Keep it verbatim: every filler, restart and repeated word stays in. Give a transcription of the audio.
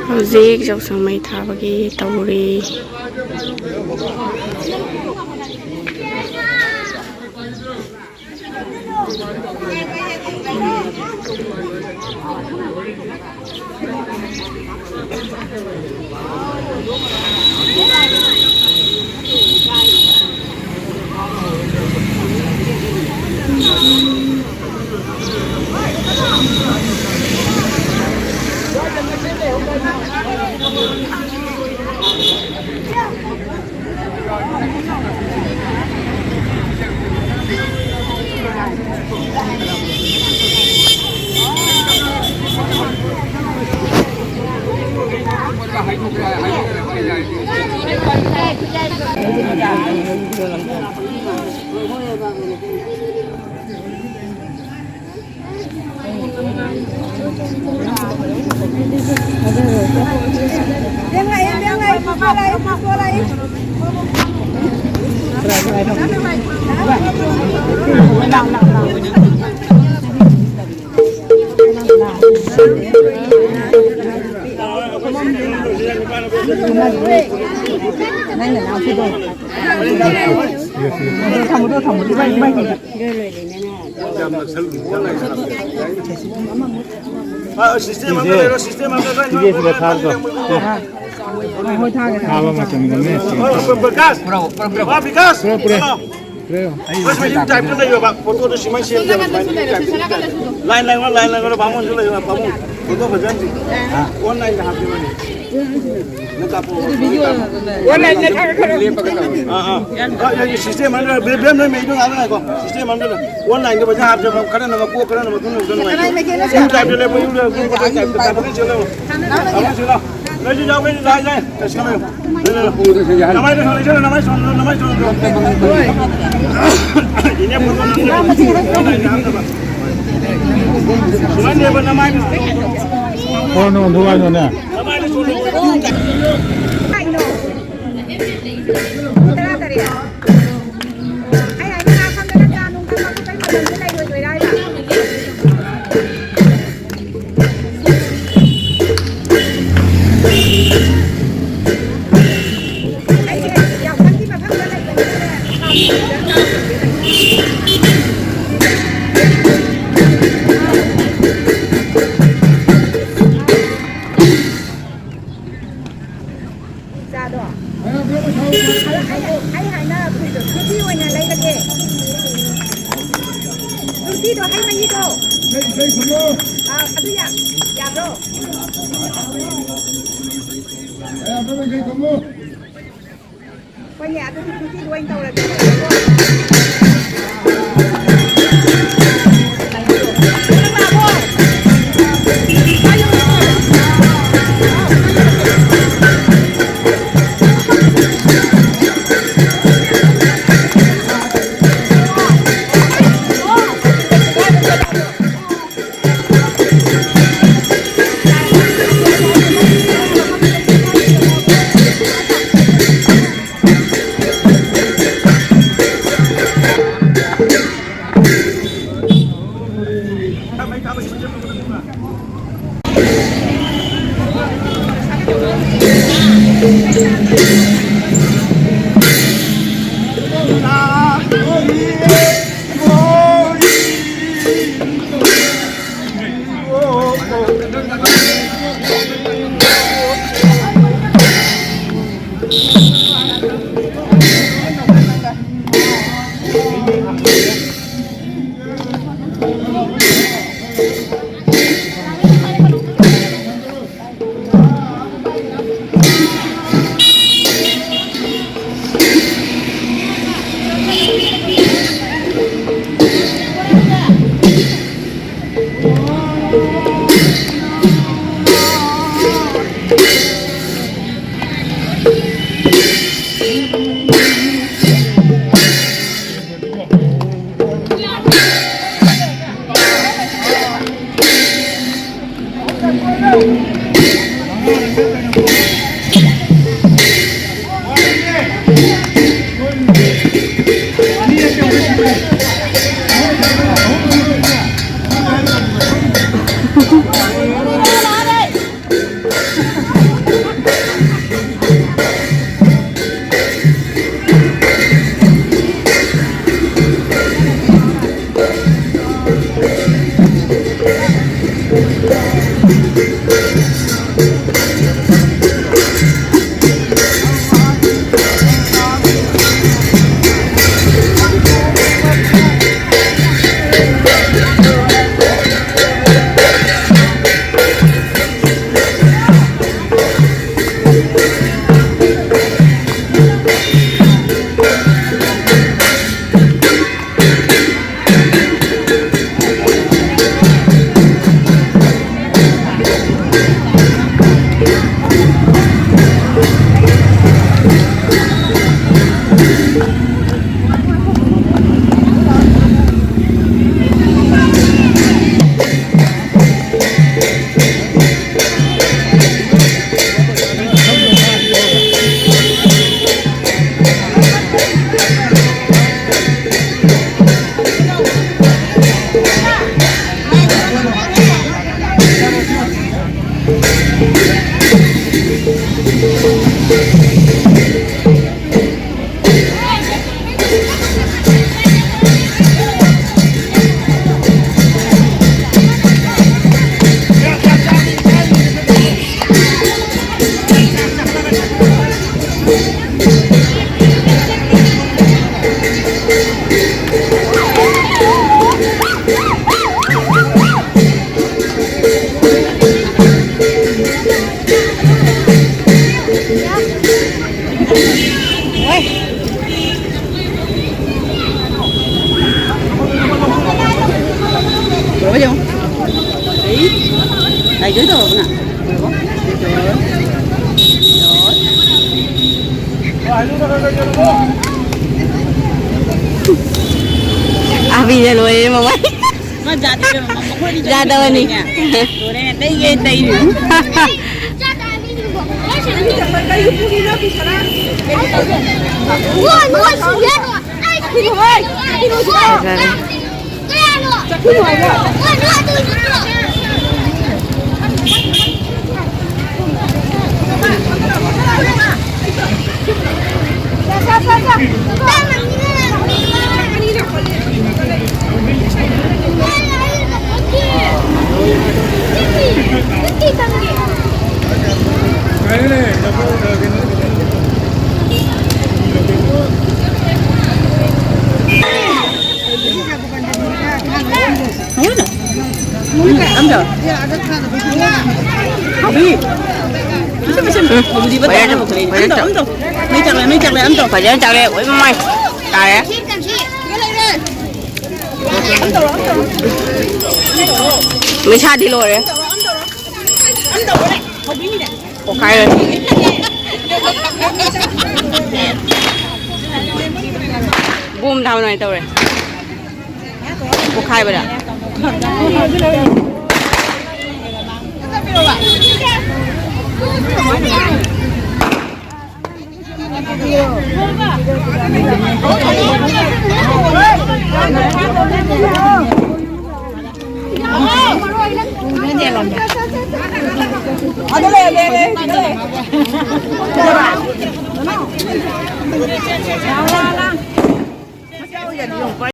ꯍꯧꯖꯤꯛ ꯌꯥꯎꯁꯪ ꯃꯩ ꯊꯥꯕꯒꯤ ꯇꯧꯔꯤ꯫ ꯁꯤꯁꯇꯦꯝ ꯑꯃ ꯂꯩꯔꯣ, ꯁꯤꯁꯇꯦꯝ ꯑꯃ ꯂꯩꯔꯣ꯫ ꯁꯤꯒꯦꯁꯤꯗ ꯊꯥꯕꯗꯣ꯫ ꯊꯥꯕ ꯃꯇꯝꯗꯅꯦ꯫ ꯕꯤꯀꯥꯁ! ꯄꯨꯔꯛꯑꯣ, ꯄꯨꯔꯛꯑꯣ꯫ ꯂꯥꯛꯑꯣ꯫ ꯄꯨꯔꯛꯑꯣ꯫ ꯕꯁ ꯃꯌꯨꯝ ꯇꯥꯏꯞꯇ ꯂꯩꯌꯣꯕ, ꯐꯣꯇꯣꯗꯣ ꯁꯤꯃꯥꯏ ꯁꯦꯝꯁꯦꯕ, ꯁꯨꯃꯥꯏꯅ ꯇꯥꯏꯞꯇ꯫ ꯂꯥꯏꯟ ꯂꯥꯏꯟ ꯑꯣ, ꯂꯥꯏꯟ ꯂꯥꯏꯟ ꯑꯣ, ꯕꯥꯃꯣꯟꯁꯨ ꯂꯩꯌꯣ, ꯕꯥꯃꯣꯟ꯫ ꯐꯣꯇꯣ ꯐꯖꯅ ꯑꯣꯟꯂꯥꯏꯟꯗ ꯍꯥꯞꯄꯤꯔꯣꯅꯦ꯫ ꯅꯪ ꯀꯥꯞꯄꯛꯑꯣ꯫ ꯑꯣꯟꯂꯥꯏꯟꯗ ꯊꯥꯒꯠꯈ꯭ꯔꯣ꯫ ꯑꯥ, ꯑꯥ꯫ ꯑꯥ, ꯑꯥ, ꯁꯤꯁꯇꯦꯝ ꯑꯃ ꯂꯩꯔꯦ, ꯕꯦꯝ, ꯅꯣꯏ ꯃꯩꯗꯣ ꯉꯥꯏꯈꯣ, ꯉꯥꯏꯈꯣ꯫ ꯁꯤꯁꯇꯦꯝ ꯑꯃ ꯂꯩꯔꯦ꯫ ꯑꯣꯟꯂꯥꯏꯟꯗ ꯄꯩꯁꯥ ꯍꯥꯞꯁꯦꯕ, ꯈꯔꯅ ꯃꯀꯣꯛ, ꯈꯔꯅ ꯃꯇꯨꯡ, ꯌꯨꯝ ꯇꯥꯏꯞꯇ ꯂꯦꯞꯄꯣ, ꯌꯨꯝꯗ ꯌꯨꯝ ꯇꯥꯏꯞꯇ ꯇꯥꯏꯞꯇ ꯆꯦꯜꯂꯣ꯫ ꯅꯣꯏꯁꯨ ꯌꯥꯎꯒꯦ, ꯂꯥꯏ, ꯂꯥꯏ꯫ ꯅꯃꯥꯏꯗꯣ ꯁꯣꯝꯗ ꯂꯩꯁꯜꯂꯣ, ꯅꯃꯥꯏ ꯁꯣꯝꯗ꯫ ꯏꯅꯦ, ꯐꯣꯇꯣ ꯅꯝꯁꯦ꯫ ꯁꯨꯃꯥꯏꯅ ꯂꯦꯞꯄꯣ, ꯅꯃꯥꯏ꯫ ꯀꯣꯟꯅ ꯑꯣꯟꯊꯣꯛ ꯍꯥꯏꯅꯣꯅꯦ? ꯀꯩꯅꯣ? ꯄꯨꯡ ꯇꯔꯥ ꯇꯔꯦꯠ꯫ ꯑꯩ ꯍꯥꯏꯅ ꯂꯥꯛꯐꯝꯗꯅ ꯆꯥ ꯅꯨꯡ ꯊꯛꯄ ꯈꯣꯠꯄꯒꯤ ꯃꯇꯝꯗꯣ ꯂꯩꯔꯣꯏꯗꯣꯏꯔꯥ ꯍꯥꯏꯕ? ꯑꯩꯁꯦ ꯌꯥꯎꯁꯪꯒꯤ ꯃꯐꯝꯗ ꯂꯩꯕꯅꯤꯅꯅꯦ꯫ ꯆꯥꯗꯣ꯫ ꯑꯗꯣ ꯑꯩ, ꯑꯩ ꯍꯥꯏꯅ ꯐ꯭ꯔꯨꯇꯤ ꯑꯣꯏꯅ ꯂꯩꯔꯒꯦ꯫ ꯐ꯭ꯔꯨꯇꯤꯗꯣ, ꯍꯩ ꯃꯍꯤꯗꯣ꯫ ꯑꯥ, ꯑꯗꯨ ꯌꯥ-, ꯌꯥꯕ꯭ꯔꯣ? ꯍꯣꯏꯅꯦ, ꯑꯗꯨꯗꯤ ꯐ꯭ꯔꯨꯇꯤꯗꯣ ꯑꯣꯏꯅ ꯇꯧꯔꯒꯦ꯫ ꯑꯕꯤꯅ ꯂꯣꯏꯔꯦ ꯃꯃꯥꯏ꯫ ꯃꯥ ꯖꯥꯠ ꯏꯕꯦꯝꯃ, ꯃꯈꯣꯏꯅꯤ ꯌꯥꯗꯕꯅꯤ꯫ ꯂꯣꯏꯔꯦ, ꯇꯩꯒꯦ ꯇꯩꯔꯤ꯫ ꯐꯖꯔꯦ꯫ ꯐꯖꯅ ꯆꯥꯛꯂꯦ꯫ ꯂꯣꯏ ꯃꯃꯥꯏ ꯇꯥꯔꯦ꯫ ꯃꯩꯁꯥꯗꯤ ꯂꯣꯏꯔꯦ꯫ ꯄꯣꯛꯈꯥꯏꯔꯦ꯫ ꯕꯣꯝ ꯊꯥꯕ ꯑꯗꯨꯃꯥꯏꯅ ꯇꯧꯔꯦ꯫ ꯄꯣꯛꯈꯥꯏꯕꯗ꯫